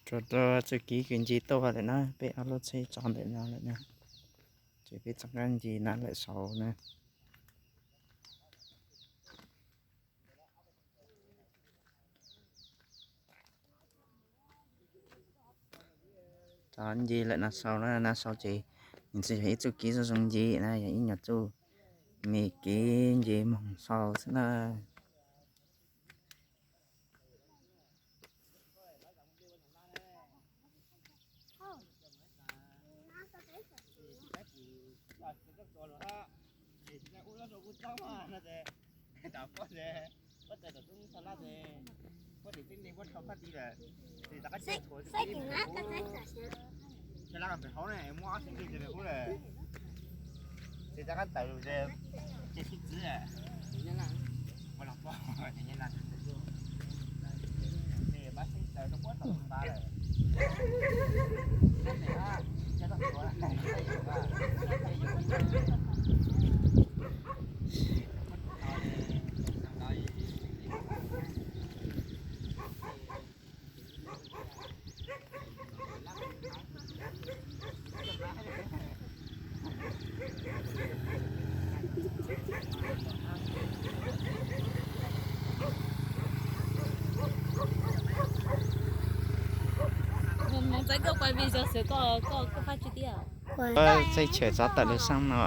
Tsuas rau txuj kev kws ncig tuaj lawm na, peb ob lub tsheb tso ntawm no lawm na, ces peb txoj qab ncig na lawm saud na. Tso ncig lawm no saud na, no saud ces nws txawm yog ib txuj kev zoo zoo ncig na, yog ib nyuag txuj me kev ncig moog saud xwb na. Txaij chawm txov tawm lub xeev no.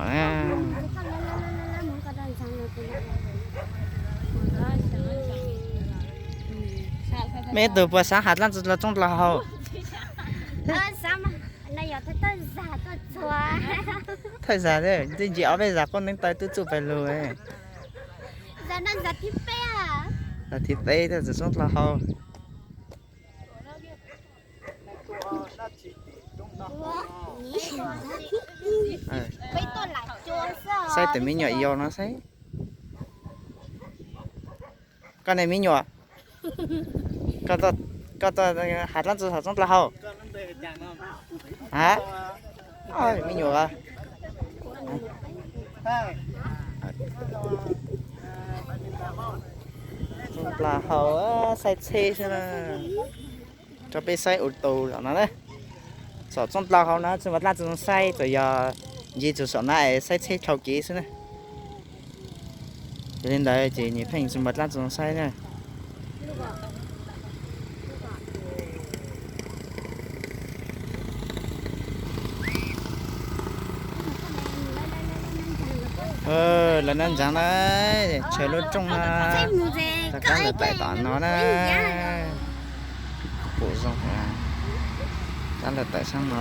Mej tug puas xaav has dlaab tsi los tsooj dlaa hau? Thawj zag, ntej ntsis ob peb zag qub neeb taw twb txuj pais lug. Zag thib peb, txug tsooj dlaa hau. Saib tus me nyuam yaus no saib. Koj ne me nyuam, koj tuaj has dlaab tsi has tsooj dlaa hau? A, me nyuam, tsooj dlaa hau, saib tsheb xwb na. Rau peb saib u tus zom no na. Saum tsooj dlaa hau na tsi muaj dlaab tsi zoo saib, tsuas yog ncig txug saum na es saib tsheb dhau kev xwb na. Yog li ntawd ces nws pheej tsi muaj dlaab tsi zoo saib na. Lawv nab ntsav na, tshaw lub rooj na, rov qab lawv tawm tom no na. Pum zoo, rov qab lawv tawm sab no.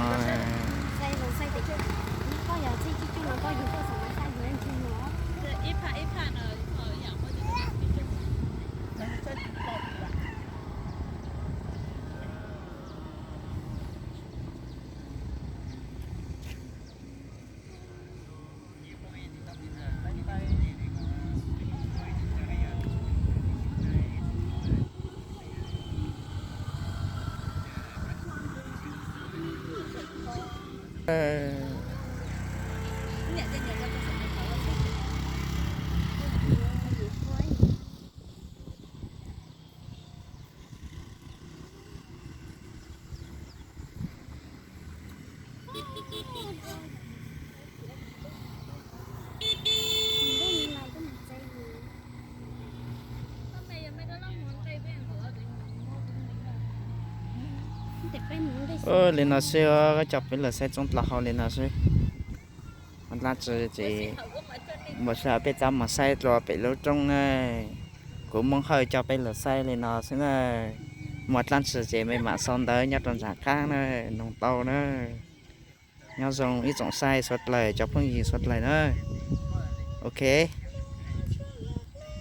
Li no xwb, coj peb lawv saib tsooj dlaa hau li no xwb. Muaj dlaab tsi ces, muaj dlaab tsi peb rov moog saib dlua pem lub rooj na. Kuv Moob Hawj coj peb lawv saib li no xwb na. Muaj dlaab tsi ces mej mam sau ntawv nyob rau nraam qaab na, noog tau na. Nyob zoo ib tsoom saib suav dlawg, cov phooj ywg suav dlawg na. Ok.